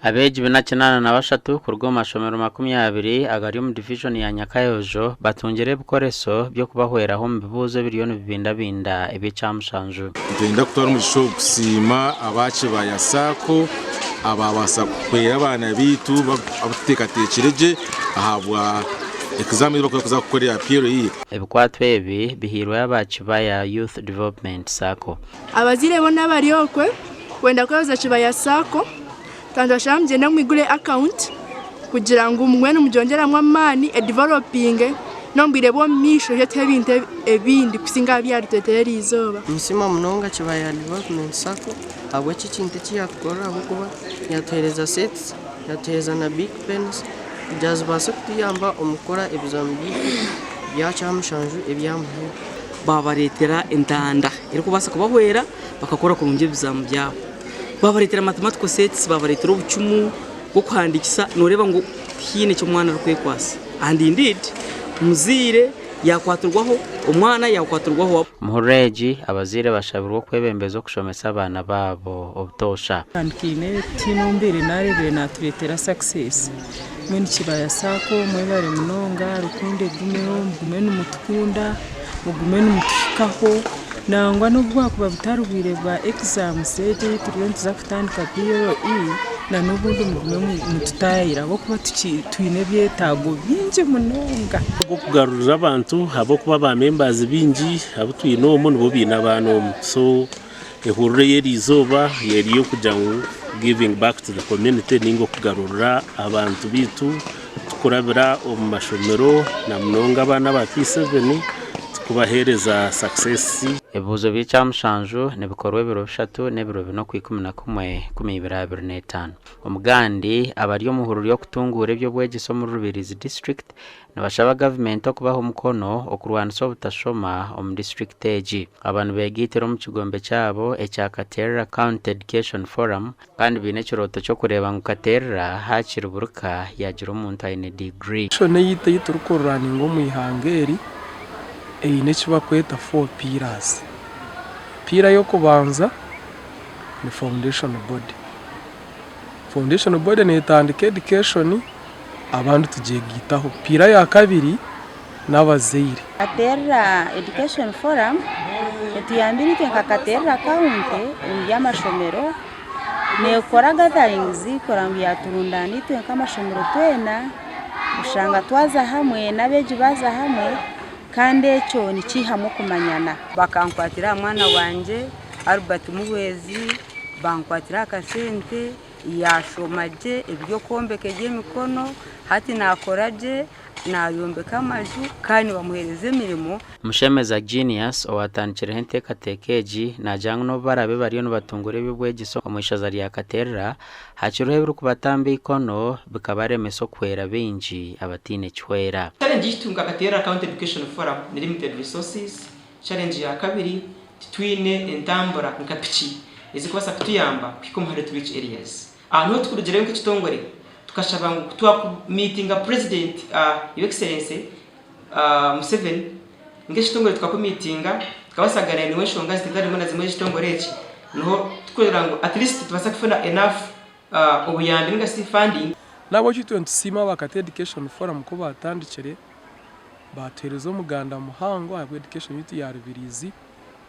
Abeegi 483 kuruga omu mashomero 20 agari omu divijoni ya Nyakayojo batungire ebikoreso by'okubahweraho omu bibuuzo ebiriyo nibibindabinda eby'ekyamushanju. Nitwenda kutwara omugisha ogu kusiima aba Kibaya Sacco abaabaasa kuhwera abaana baitu abututeekateekire gye ahabwa exam ei barikuza kukora eya PLE. Ebikwatwa ebi bihairweho aba Kibaya Youth Development Sacco. Abazaire boona abari okwe kwenda kwebaza Kibaya Sacco kandi nibashaba mugyende mwigure akawunti kugira ngu mugume nimugyongyeramu amaani edivelopinge n'omu bwire bw'omu maisho eije etuhe ebintu ebindi kusinga aha bi yaatureetera eri izooba. Ninsiima munonga Kibaya Development Sacco ahabw'eki ekintu eki yaatukorera ahabw'okuba yaatuheereza sets, yaatuheereza na bic pens kugira zibaase kutuyamba omu kukora ebizamu byaitu bya kyamushanju ebya muheru. Baabareetera entanda erikubaasa kubahwera bakakora kurungi ebizamu byabo. Baabareetera mathematical sets, baabareetera obucumu bw'okuhandiikisa, nooreeba ngu tihaine eki omwana arikwekwasa. And indeed, omuzaire yaakwatirwaho, omwana yaakwatirwaho. Omu egi, abazaire bashabirwe okwebembeza okushomesa abaana baabo obutoosha. Kandi kiine tihaine ou mbaire naareebire naatureetera success. Mbwenu Kibaya Sacco mwebare munonga, rukundo egumeho, mugume nimutukunda, mugume nimutuhikaho. Nangwa n'obu bwakuba butari bwire bwa exams egi ei turiyo nituza kutandika PLE, na n'obundi mugume mututaayire ahabw'okuba twine ebyetaago bingi munonga. Ogw'okugarurira abantu ahabw'okuba ba members baingi abu twine omu nibo baine abaana omu so ehurura ey'eriizooba eri ey'okugira ngu giving back to the community ninga okugarurira abantu baitu tukurabira omu mashomero na munonga abaana aba P7 tukubaheereza success. Ebibuuzo by'ekyamushanju nibikorwa ebiro bishatu n'ebiro bina okwikumi na kumwe 2025. Omugandi abari omu hururu y'okutunguura eby'obwegyese omuri Rubirizi District Nibashaba gavumenti okubaha omukono okurwanisa obutashoma omu disiturikiti egi. Aba nibegaitira omu kigombe kyabo ekya Katerera County Education Forum kandi baine ekirooto ky'okureeba ngu Katerera hakiri buri ka yagira omuntu aine diguri. Mission eyaitu ei turikururaninga omu ihanga eri eine eki barikweta four pillars. Pillar y'okubanza ni foundation body. Foundation body netandika education abandi tugyegaitaho. Pillar ya kabiri n'abazaire. Katerera Education Forum etuyambire itwe nka Katerera County omu by'amashomero, neekora gatherings kureba ngu yaaturundaana itwe nk'amashomero twena, oshanga twaza hamwe n'abeegi baaza hamwe kandi ekyo nikiihamu okumanyana. Bakankwatira aha mwana wangye Albert Muhwezi, bankwatira aha kasente. Yaashoma gye eby'okwombeka eby'emikono, hati naakora gye, naayombeka amaju kandi nibamuheereza emirimo. Mushemeza Genius owaatandikireho enteekateeka egi naagira ngu n'obu baraabe bariyo nibatunguura eby'obwegyese omu ishaza rya Katerera, hakiriho ebirikubatamba eikono bikabaremesa okuhwera baingi abataine kihwera. Challenge ei turi nka Katerera County Education Forum ni limited resources, challenge ya kabiri Titwine entambura nka piki ezikubaasa kutuyamba kuhika omu hard to reach areas. Aha niho tukurugirayo nk'ekitongore tukashaba ngu kutwakumiitinga President Your Excellency Museveni nk'ekitongore tukakumiitinga tukabaasa kuganira naiwe enshonga zitari zimwe na zimwe ez'ekitongore eki niho tukureba ngu at least tubaase kufuna enough obuyambi ninga shi funding. N'ahabw'ekyo itwe nitusiima aba Kata Education Forum ku baatandikire baatuheereza omuganda muhango ahabwa education yaitu ya Rubirizi.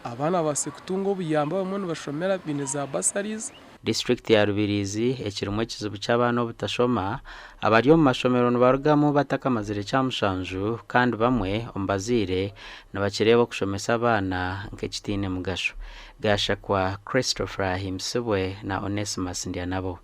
Abaana babaasize kutunga obuyambi abamwe nibashomera baine za bursaries. Disiturikiti ya Rubirizi ekirimu ekizibu ky'abaana obutashoma, abari omu mashomero nibarugamu batakamazire kyamushanju kandi bamwe omu bazaire nibakireeba okushomesa abaana nk'ekitaine mugasho. Gashakwa Christopher Ahimbisibwe na Onesimus Ndyanabo.